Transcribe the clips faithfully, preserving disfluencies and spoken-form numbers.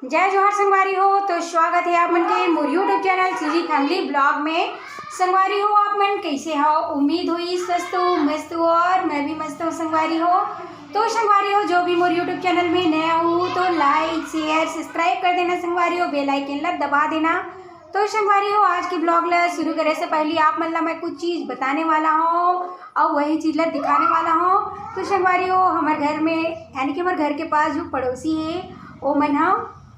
जय जोहार संगवारी हो, तो स्वागत है आप मन के मोर YouTube channel CG family blog में। संगवारी हो, आप मन कैसे हो? उम्मीद होही स्वस्थ हो, मस्त हो, और मैं भी मस्त हूँ संगवारी हो। तो संगवारी हो, जो भी मोर YouTube चैनल में नया हो तो लाइक, शेयर, सब्सक्राइब कर देना संगवारी हो, बेल आइकन ला दबा देना। तो संगवारी हो, आज के ब्लॉग ला शुरू करे से पहले आप मन ला मैं कुछ चीज़ बताने वाला हूँ और वही चीज़ ला दिखाने वाला हूँ। तो संगवारी हो, हमारे घर में यानी कि हमारे घर के पास जो पड़ोसी है, वो मन हा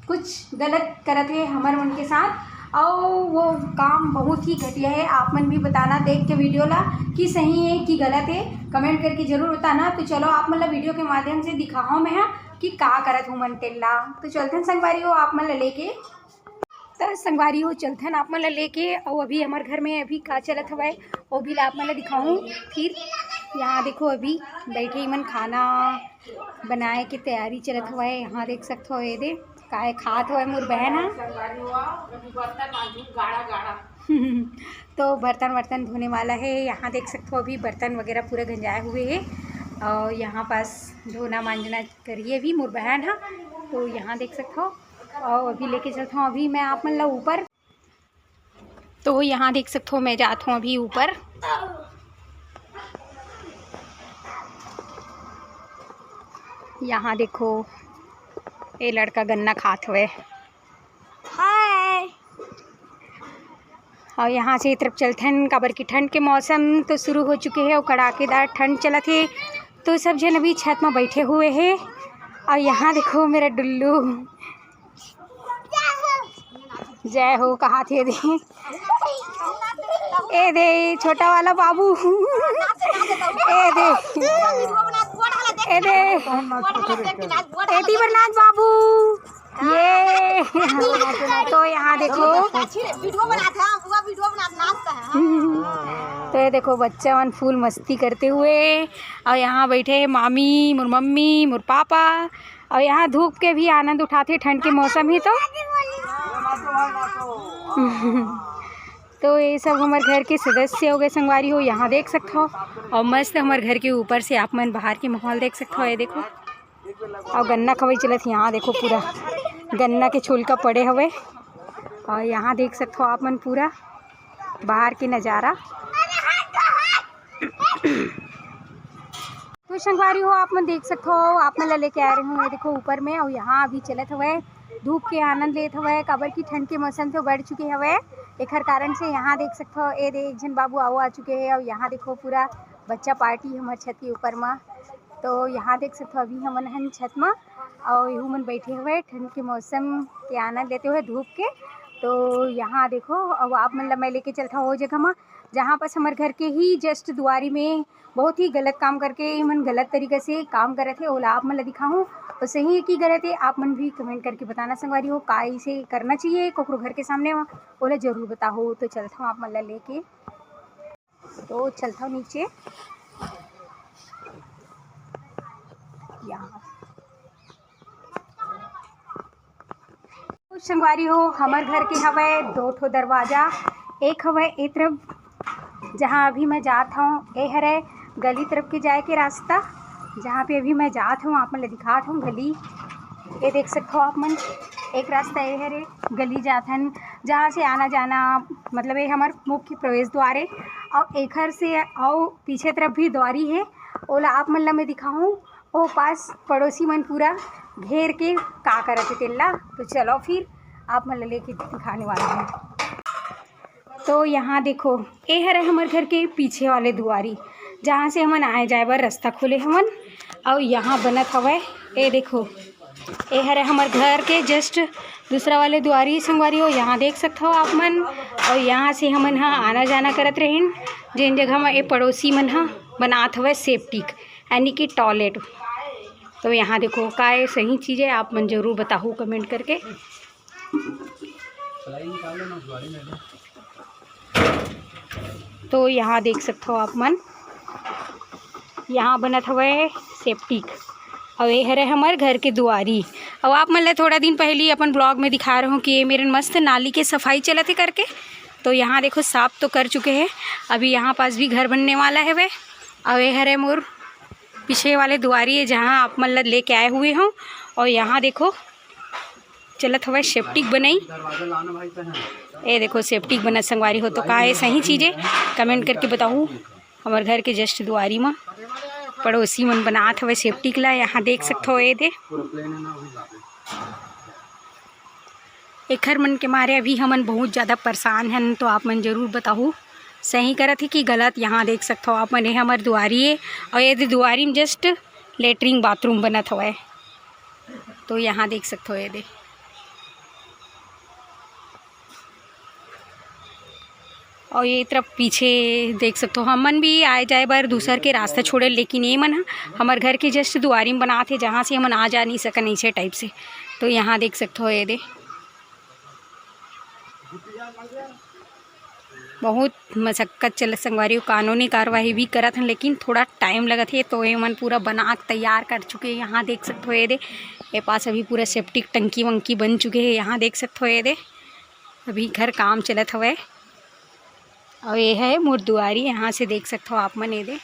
कुछ गलत करत है हमर मन के साथ, और वो काम बहुत ही घटिया है। आप मन भी बताना देख के वीडियो ला कि सही है कि गलत है, कमेंट करके जरूर बताना। तो चलो, आप मन ला वीडियो के माध्यम से दिखाओ मैं हा कि का करत हूँ मन तेला। तो चलथन संगवारी हो, आप मन ला लेके। तो संगवारी हो, चलथन आप मन ला लेके। और अभी हमारे घर में अभी का चलत हवय, वो भी ला आप मन ला दिखाऊँ। फिर यहाँ देखो, अभी बैठे ही मन खाना बनाए के तैयारी चलत हवय। यहाँ देख सकत हो, ये दे काय खात हवय मोर बहन हा। तो बर्तन वर्तन धोने वाला है। यहाँ देख सकत हो, अभी बर्तन वगैरह पूरा गंजाए हुए है और यहाँ पास धोना मांजना करिए अभी मोर बहन हा। तो यहाँ देख सकत हो, और अभी लेके चलत हूँ अभी मैं आप मन ला ऊपर। तो यहाँ देख सकत हो, मैं जात हूँ अभी ऊपर। यहाँ देखो, ये लड़का गन्ना खात हुए। हाय। और यहाँ से ये तरफ चलथन, काबर कि ठंड के मौसम तो शुरू हो चुके है और कड़ाकेदार ठंड चलत है। तो सब झन अभी छत में बैठे हुए हैं। और यहाँ देखो मेरा डुल्लू, जय हो कहा थे दे। ए दे छोटा वाला बाबू। ए दे, ए दे, एती बरनाथ बाबू। ये तो यहाँ देखो। वीडियो बनात है, पूरा वीडियो बनात नाचता है। तो ये देखो, बच्चा मन फुल मस्ती करते हुए, और यहाँ बैठे हैं मामी, मोर मम्मी, मोर पापा, और यहाँ धूप के भी आनंद उठाते, ठंड के मौसम ही तो। तो ये सब हमारे घर के सदस्य हो गए, संगवारी हो, यहाँ देख सकते हो। और मस्त हमारे घर के ऊपर से आप मन बाहर के माहौल देख सकते हो। ये देखो, और गन्ना खवई चलत, यहाँ देखो पूरा गन्ना के छिलका पड़े हवे। और यहाँ देख सकते हो आप मन पूरा बाहर के नज़ारा। तो संगवारी हो, आप मन देख सकते हो, आप मन ला लेके आ रहे हूँ, ये देखो ऊपर में। और यहाँ अभी चलत हवे, धूप के आनंद लेत हवे, काबर की ठंड के मौसम तो बढ़ चुके हवे। एखर कारण से यहाँ देख सकते हो, ए दे एक झन बाबू आओ आ चुके हैं। और यहाँ देखो पूरा बच्चा पार्टी हमर छत के ऊपर मा। तो यहाँ देख सकते हो, अभी हमन हन छत मा और यहू मन बैठे हुए ठंड के मौसम के आनंद लेते हुए धूप के। तो यहाँ देखो, अब आप मन ला मैं लेके चलता हूँ वो जगह मा, जहाँ पास हमारे घर के ही जस्ट दुआरी में बहुत ही गलत काम करके, ये मन गलत तरीका से काम करत है, ओला आप मन ला दिखाहूँ। और सही है कि गलत है, आप मन भी कमेंट करके बताना संगवारी हो, का इसे करना चाहिए कोकरो घर के सामने मा, ओला जरूर बताओ। तो चलता हूँ आप मन ला लेके। तो चलता हूँ नीचे। यहाँ तो संगवारी हो, हमर घर के हवय दो ठो दरवाजा। एक हवय ए तरफ, जहाँ अभी मैं जात हूँ, ए हरे गली तरफ के जाए के रास्ता, जहाँ पे अभी मैं जात हूँ, आप मन ला दिखात हूँ गली। ये देख सकते हो आप मन, एक रास्ता ये हरे गली जात हन, जहाँ से आना जाना, मतलब ये हमार मुख्य प्रवेश द्वार है। और एखर से और पीछे तरफ भी द्वारी है, ओला आप मन ला मैं दिखाऊँ। ओ पास पड़ोसी मन पूरा घेर के का करत हे तेला। तो चलो फिर आप मन ला लेके दिखाने वाला हूँ। तो यहाँ देखो, ए हरे हमर घर के पीछे वाले दुआरी, जहाँ से हमन आए जाए बर रास्ता खोले हमन। और यहाँ बनत हवय, ए देखो, ए हरे हमर घर के जस्ट दूसरा वाले दुआरी संगवारी हो, यहाँ देख सकत हो आप मन। और यहाँ से हमन हा आना जाना करत रहिन, जेन जगह म ए पड़ोसी मन हा बनात हवय सेप्टिक, यानी कि टॉयलेट। तो यहाँ देखो, का ये सही चीज़ है, आप मन जरूर बताहू कमेंट करके। तो यहाँ देख सकते हो आप मन, यहाँ बनत हवय सेप्टिक। और ये हरे हमर घर के दुआरी। और आप मन ला थोड़ा दिन पहले ही अपन ब्लॉग में दिखा रहे हो कि ये मेरे मस्त नाली के सफाई चलत है करके। तो यहाँ देखो, साफ तो कर चुके हैं, अभी यहाँ पास भी घर बनने वाला है वे। और ये हरे मोर पीछे वाले दुआरी है, जहाँ आप मन ला लेके आए हुए हों। और यहाँ देखो, चलत हवय सेप्टिक बनई। ए देखो सेप्टिक बनत संगवारी हो, तो का ये सही चीज हे? कमेंट करके बताहू। हमर घर के जस्ट दुआरी म पड़ोसी मन बनात हवय सेप्टिक ला। यहाँ देख सकथो, ए दे, एखर मन के मारे अभी हमन बहुत ज़्यादा परेशान हन, तो आप मन जरूर बताहू सही करत हे कि गलत। यहाँ देख सकथो आप मन, ये हमर दुआरी हे और ये दे दुआरी में जस्ट लेटरिन बाथरूम बनत हवय, तो यहाँ देख सकथो ये दे। और ये तरफ पीछे देख सकथो, हमन भी आए जाए बर दूसर के रास्ता छोड़े, लेकिन ये मन ह हमर घर के जस्ट दुआरी में बनात हे, जहाँ से हमन आ जा नहीं सकन ऐसे टाइप से। तो यहाँ देख सकथो ये दे, बहुत मशक्कत चलत संगवारी हो, कानूनी कार्यवाही भी करत हन, लेकिन थोड़ा टाइम लगत हे। तो ये मन पूरा बना के तैयार कर चुके हैं। यहाँ देख सकथो ये दे, ये पास अभी पूरा सेप्टिक टंकी वंकी बन चुके हैं। यहाँ देख सकथो ये दे, अभी घर काम चलत हवय। और ये है मोर दुआरी, यहाँ से देख सकथो आप मन ये दे।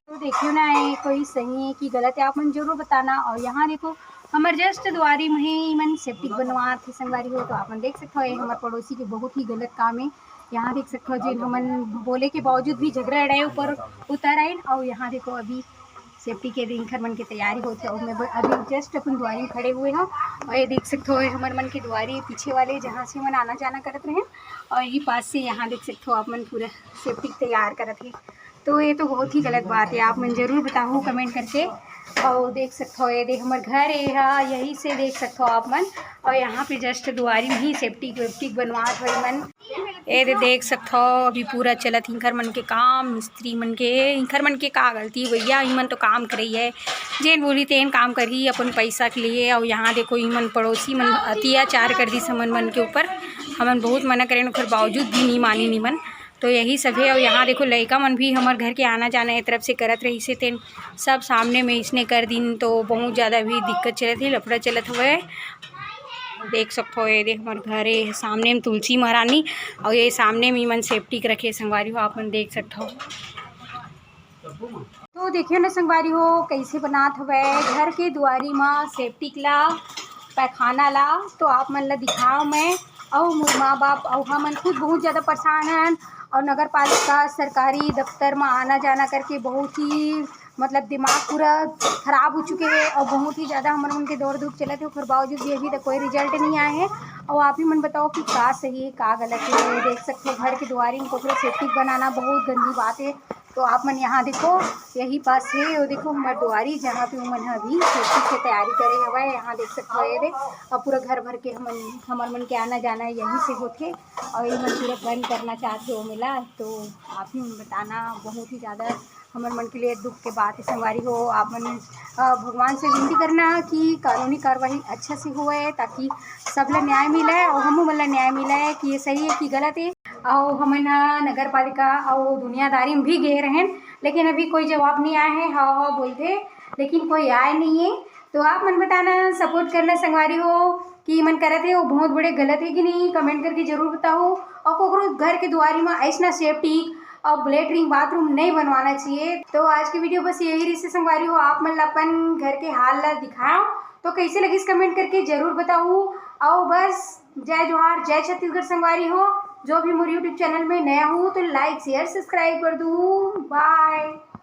तो देखियो ना, ये कोई सही है कि गलत है, आप मन जरूर बताना। और यहाँ देखो, हमर जस्ट दुआरी में ही मन सेप्टिक बनवात हे संगवारी हो, तो आप मन देख सकथो, ये हमर पड़ोसी के बहुत ही गलत काम है। यहाँ देख सकथो, जिन हमन बोले के बावजूद भी झगड़ा लड़ाई ऊपर उतर आइन। और यहाँ देखो, अभी सेप्टिक के दिन इंखर मन के तैयारी होत हे, और मैं ब-, अभी जस्ट अपन दुआरी में खड़े हुए हूँ। और ये देख सकथो, ये हमर मन के दुआरी पीछे वाले, जहाँ से मन आना जाना करत रहे, और यही पास से यहाँ देख सकथो आप मन पूरा सेप्टिक तैयार करत हे। तो ये तो बहुत ही गलत बात है, आप मन जरूर बताहू कमेंट करके। और देख सकथो, ये दे हमर घर ये हा, यही से देख सकथो आप मन। और यहाँ पे जस्ट दुआरी में ही सेप्टिक वेप्टिक बनवात होई मन। ये दे देख सकथो, अभी पूरा चलत इंखर मन के काम, मिस्त्री मन के। इंखर मन के का गलती भैया, इमन तो काम करई है, जेन बोली तेन काम करही अपन पैसा के लिए। और यहाँ देखो, इमन पड़ोसी मन अत्याचार कर दिस हमन मन के ऊपर। हमन बहुत मना करेन, ओकर बावजूद भी नहीं मानिन इमन। तो यही सब है। और यहाँ देखो, लइका मन भी हमर घर के आना जाना ए तरफ से करत रहिसे, तेन सब सामने में इसने कर दिन, तो बहुत ज़्यादा भी दिक्कत चलत हे, लफड़ा चलत हवय। देख सकथो, ये दे हमर घर ए, सामने में तुलसी महारानी, और ये सामने में मन सेप्टिक रखे संगवारी हो, आप मन देख सकथो। तो देखियो ना संगवारी हो, कैसे बनात हवय घर के दुआरी म सेप्टिक ला, पैखाना ला। तो आप मन ला दिखाओ मैं, अउ मोर माँ बाप अउ हमन खुद बहुत ज़्यादा परेशान हन। और नगर पालिका सरकारी दफ्तर म आना जाना करके बहुत ही, मतलब, दिमाग पूरा खराब हो चुके हे और बहुत ही ज़्यादा हमर मन के दौड़ धूप चलत हे, ओकर बावजूद भी अभी तक कोई रिजल्ट नहीं आए हे। और आप ही मन बताओ कि का सही है, का गलत है। देख सकते हो, घर के दुआरी में ककरो सेप्टिक बनाना बहुत गंदी बात है। तो आप मन यहाँ देखो, यही पास है, वो देखो हमर दुआरी, जहाँ पे उमन ह अभी खेती के तैयारी करे हवय। यहाँ देख सकते हो, ये दे, और पूरा घर भर के हमन, हमर मन के आना जाना यहीं से होथे, और ये मन पूरा बंद करना चाहते हो मेला। तो आप ही मन बताना, बहुत ही ज़्यादा हमर मन के लिए दुख के बात है संगवारी हो। आप मन, अ, भगवान से विनती करना कि कानूनी कार्रवाई अच्छा से होए, ताकि सब ला न्याय मिले और हमू मन ला न्याय मिले कि ये सही है कि गलत है। अउ हमन ह नगर पालिका अउ दुनियादारी में भी गे रहेन, लेकिन अभी कोई जवाब नहीं आए हे। हाँ, हाँ बोलथे, लेकिन कोई आए नहीं है। तो आप मन बताना, सपोर्ट करना संगवारी हो कि मन करत हे वो बहुत बड़े गलत है कि नहीं, कमेंट करके जरूर बताओ। और कोकरो घर के दुआरी में ऐसना सेप्टिक और लेटरिन बाथरूम नहीं बनवाना चाहिए। तो आज की वीडियो बस यही रही से संगवारी हो, आप मन ला अपन घर के हाल ला दिखाओ। तो कैसे लगिस कमेंट करके जरूर बताओ। और बस जय जोहार, जय छत्तीसगढ़ संगवारी हो। जो भी मोर YouTube चैनल में नया हो तो लाइक शेयर सब्सक्राइब कर दू। बाय।